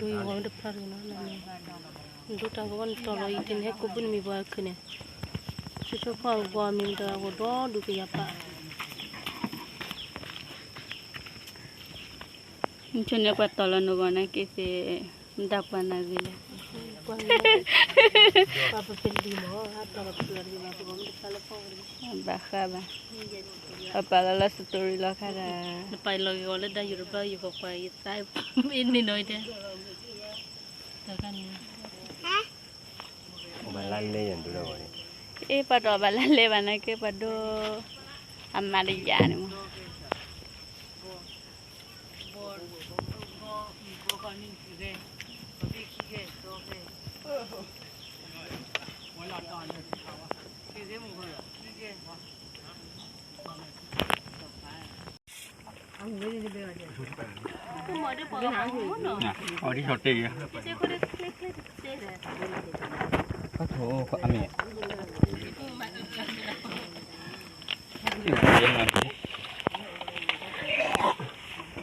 ဒိယဝဲတဖျါတဂ့ၤနီၤ, နဒိတၢ်ဂီၤဘၣ်နတီၤလီၤအံၤ တန့ၢ်ဟဲကိးဘုနမံၤပှၤခုးန့ၣ်, ဆိဆိဖီၣ်ဂီၤမံၤမတၤဂီၤဒီဒူၣ်ကယၤပာ် မ့ၢ်ဆိန့ၢ်ပှၤတီၤလီၤနဂီၢ်နာ်က့သ့ၣ်, မတၤပှၤနာ်ဂ့ၤလဲၣ်, ပှၤပပလံၤမး, ဘၣ်ဃးဘၣ်, ပပာ်လီၤလၢ story လီၤခါဒၣ်, နပာ်လီၤဂ့ၤဂီၤလၢဒၣ်ယရဘၢယဂီၤပှၤယသး, မ့ၢ်န့ၣ်နီၤတဲ တၢ်ခါန့ၣ် အ့ ပှၤတီၤဘၣ်လၢလဲၤဘၣ်နာ်က့ ပှၤဒိ အမၤတယာ်န့ၣ်မး, အီၤဒ်ဆီတဲယၤ, အမဲာ်,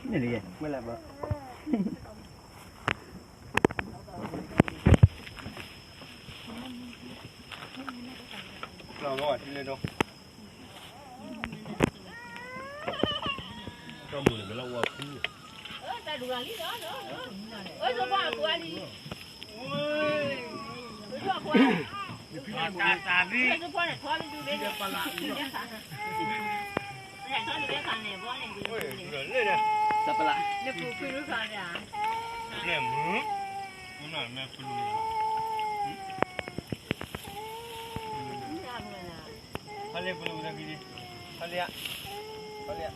န့ၣ်လံ, လီၤလီၤထံလၢဒီး တၢ်မုၢ်န့ၣ် ဘယ်လောက်ဝါဖူးလဲၣ်, တၢ်တၢ်လံ, တၢ်ပလၢ်, လဲၣ်မုၢ်, မုၢ်နမဲာ်ပလူၤ, ဖးလဲၣ်ပလူၤတၢ်ကံဒံ, ဖးလဲၣ်, ဖးလဲၣ်,